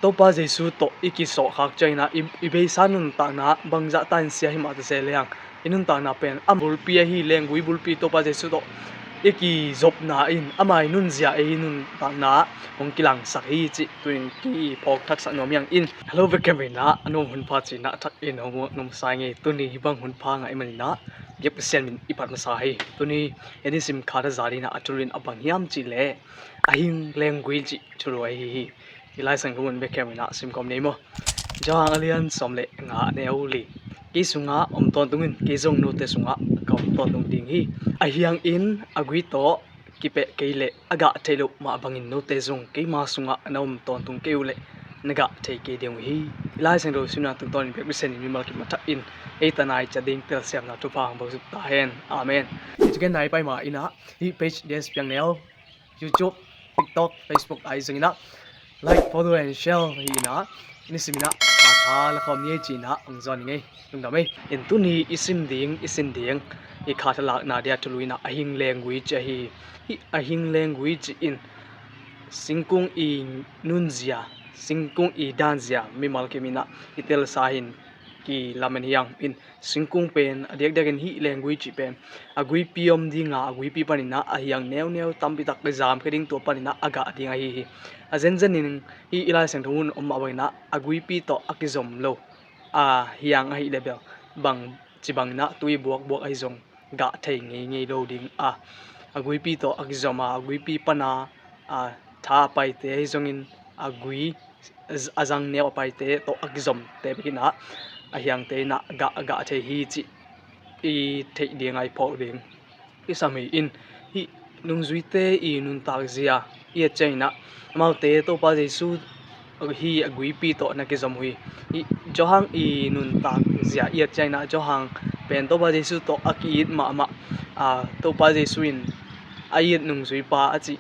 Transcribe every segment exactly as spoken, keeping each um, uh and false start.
Topa Jesu tawh i kisawhkhak ciangin ah i, i beisa nuntakna bangzah ta in sia hi mah ta se leng, i nuntakna pen a bulpi ahi lenggui bulpi Topa Jesu tawh i kizopna in ama i nunzia ei nuntakna hong kilangsak hi cih tuin kiphawk thaksak nuam hi hang in. Hello, bek kem in ah a nuam hun pha cihna thak in hong nuamsa ing ei. Tuni hih bang hun pha ngah ahih manin ah biak Pasian min i phat masa hi. Tuni en i sim khat a za dingin ah a thulu in a bang hiam cih leh a hing lenggui cih thulu ahi hi. I Lai Siangtho mun bek kem in ah sim kawm ni maw. Johan a lian sawm le nga, a neu li. Kei sungah om tawntung in, kei zong note sungah ka om tawntung ding hi. A hiang in a gui tawh kipeh kei leh a gah theih loh mah bangin note zong keima sungah na om tawntung kei uh leh na gah thei kei ding uh hi. I Lai Siangtho simna tungtawnin biak Pasian in mimal kim a thak in ei tana i ciat ding telsiamna thupha hong buak zop ta hen. Amen. Hi thugen nai pai ma in ah hih page D S Piang Neu, YouTube, TikTok, Facebook ahi zongin ah like, follow and share hi in ah, nisim in ah khat a la khawm ni ei ci in ah hong zawn ing ei. Lungdam ei. In tuni i sim ding, i sin ding, i khat a lakna dia thulu in ah a hing lenggui ci ahi hi. Hih a hing lenggui ci in singkung i nunzia, singkung i danzia mimal kim in ah i telsa hi in kilamen hi hang in. Singkung pen a diakdiakin hih lenggui cih pen a guipi om ding a, a guipi panin ah a hiang neuneu tampi tak i zamkhia ding, tua panin ah a gah ding ahi hi. A zenzen in hih i Lai Siangtho mun om mah bangin ah a guipi tawh a kizom lo a hiang ahih leh bel bangci bangin ah tui buakbuak ahi zong gah thei ngeingei lo ding a, a guipi tawh a kizom a, a guipi pana a tha a paite ahi zongin a gui a zang neu a paite tawh a kizomte bekin ah a hiangte in ah gah, gah thei hi cih i theih ding a i phawk ding i sam hi in. Hih nungzuite i nuntak zia i et ciangin ah amaute Topa Jesu hi a guipi tawh na kizom uh hi. Hih Johan i nuntak zia i et ciangin ah Johan pen Topa Jesu tawh a ki-it mahmah, a, Topa Jesu in a it nungzuipa a cih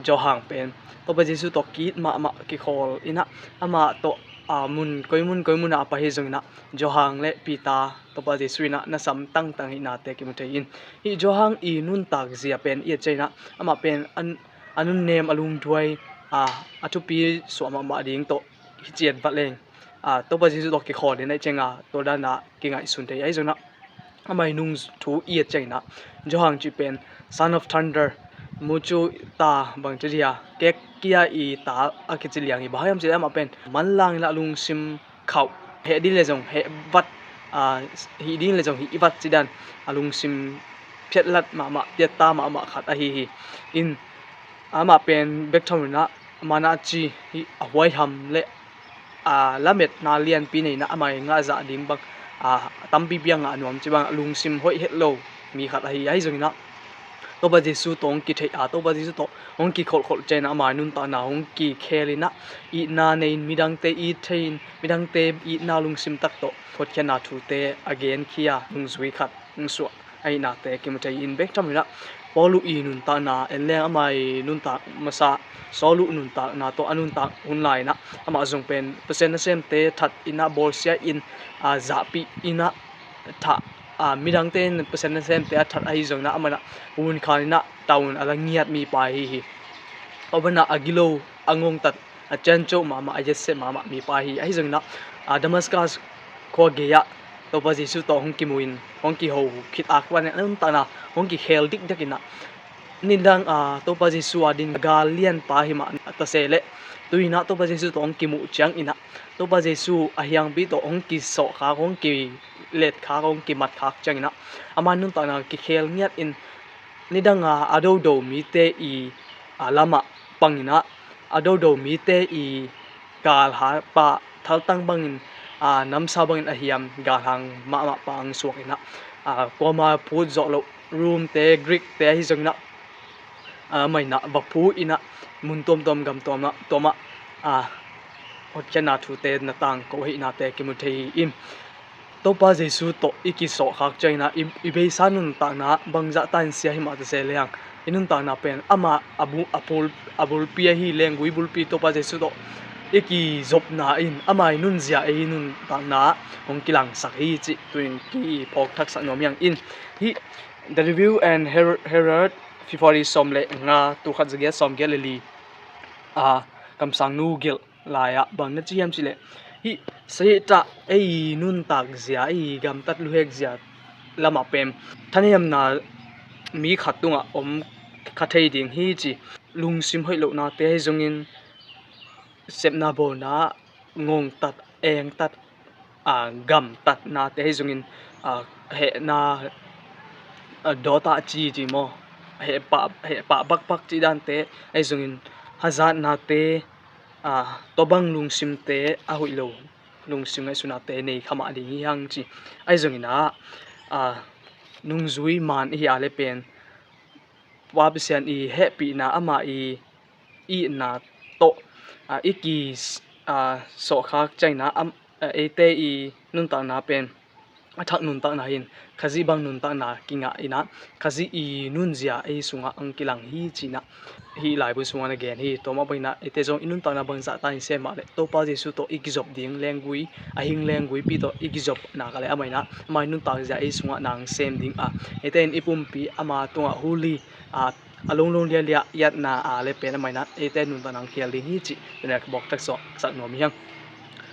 Johan pen Topa Jesu tawh ki-it mahmah kikhawl in ah amah tawh, a, mun koi mun koi mun ah a pai hi zongin ah Johan le Peter Topa Jesu in ah na sam tangtang hihnate kimu thei in. Hih Johan i nuntak zia pen i et ciangin ah amah pen a, a nunnem, a lungduai, a, a thupi suah mahmah ding tawh hi ciat vat leng, a, Topa Jesu tawh kikhawl in ah i ciang a tua dan ah kingaihsun thei ahi zongin ah amah i nung thu i et ciangin ah Johan cih pen Son of Thunder, mucu ta bang ci dia, kek kia i ta a kici liang hi. Bang hiam cih leh amah pen manlang in ah lungsim khauh, heh ding leh zong heh vat, a, hih ding leh zong hih vat ci dan a lungsim phiatlat mahmah, piatta mahmah khat ahi hi. In amah pen bek tham in ah manna ci hi, a huaiham le, a, lametna lianpi nei in ah amah i ngah zah ding bang, a, tampipi a ngah nuam ci bang a lungsim hoih het lo mi khat ahi, ahi zongin ah Topa Jesu tawh hong kitheih a, Topa Jesu tawh hong kikholhkholh ciangin ah ama i nuntakna hong kikhel in ah itna nei in midangte it thei in midangte itna lungsim tak tawh hotkhiatna thute a genkhia nungzui khat hong suah ahihnate kimu thei in bek tham in ah Paulu i nuntakna en leng ama i nuntak masa Saulu nuntakna tawh a nuntak hun lai in ah amah zong pen Pasian nasemte that in ah bawlsia in, a, zahpih in ah thah, a, midangte in Pasian nasemte a that ahi zongin ah amah in ah hun khan in ah tawn a la ngiat mipa ahi hi. Tua banah a gilo, a ngongtat, a cianco mahmah, a iatsia mahmah mipa ahi, ahi zongin ah, a, Damascus khua gei ah Topa Jesu tawh hong kimu in hong kiho khit a khuan in a nuntakna hong kikhel dikdak in ah nidang, a, Topa Jesu a din gal lianpa hi mah ta se leh tui in ah Topa Jesu tawh hong kimuh ciangin ah Topa Jesu a hiangpi tawh hong kisawhkhak, hong kiletkhak, hong kimatkhak ciangin ah ama nuntakna kikhel ngiat in nidang a a dodo mite i, a, lamah pang in ah a dodo mite i galhang pa thaltang bangin, a, namsau bangin a hiam galhang mahmah pa hong suak in ah, a, kuama phut zawh loh Rome-te, Greek-te ahi zongin ah, a, amah in ah va phu in ah mun tuamtuam gam tuamah, tuamah, a, hotkhiatna thute na tangko ahihnate kimu thei hi in. Topa Jesu tawh i kisawhkhak ciangin ah i, i beisa nuntakna bangzah ta in sia hi mah ta se leng, i nuntakna pen ama a bu-, a bul-, a bulpi ahi lenggui bulpi Topa Jesu tawh i kizopna in ama i nunzia ei nuntakna hong kilangsak hi cih tuin kiphawk thaksak nuam hi hang in. Hih The Review and Her-, Herald, February sawm le nga, tulkhat zagiat sawmgiat le li, a, kamsangnu gelh lai-ah bang na ci hiam cih leh, hih sahih tah ei nuntak zia, ei gamtat luhek zia lamah pen thanemna mi khat tungah om kha thei ding hi ci. Lungsim hoih lohnate ahi zongin, sepna bawlna, ngongtat, engtat, a, gamtatnate ahi zongin, a, hehna, a, dawtah ci ci maw, hehpah, hehpah bakbak cih dante ahi zongin, hazatnate, a, tua bang lungsimte a hoih lo, lungsim ngaihsutnate nei kha mah ding hi hang ci. Ahi zongin ah, a, nungzui man i hi a le pen, Pa Pasian i hehpihna, amah i itna tawh, a, i ki, a, sawhkhak ciangin ah, am, a, eite i nuntakna pen a thak nuntakna hi-in, Khazih bang nuntakna kingah in ah, Khazih i nunzia ei sungah ang kilang hi ci-in ah hih laibu sungah na gen hi. Tua mah bangin ah eite zong i nuntakna bangzah ta in sem mah leh, Topa Jesu tawh i kizop ding lenggui, a hing lengguipi tawh i kizop nak leh, amah in ah, amah i nuntak zia ei sungah nang sem ding a, eite in i pumpi ama tungah huli, a, a lunglung lialia i atna a le pen, amah in ah eite nuntak nang khial ding hi cih tuni-a ka bawltak sawm sak nuam hi hang.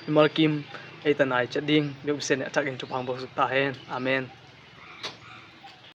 Mimal kim ei tanai ciat ding, biakbisen a thakin thupha hong buak suk ta hen. Amen.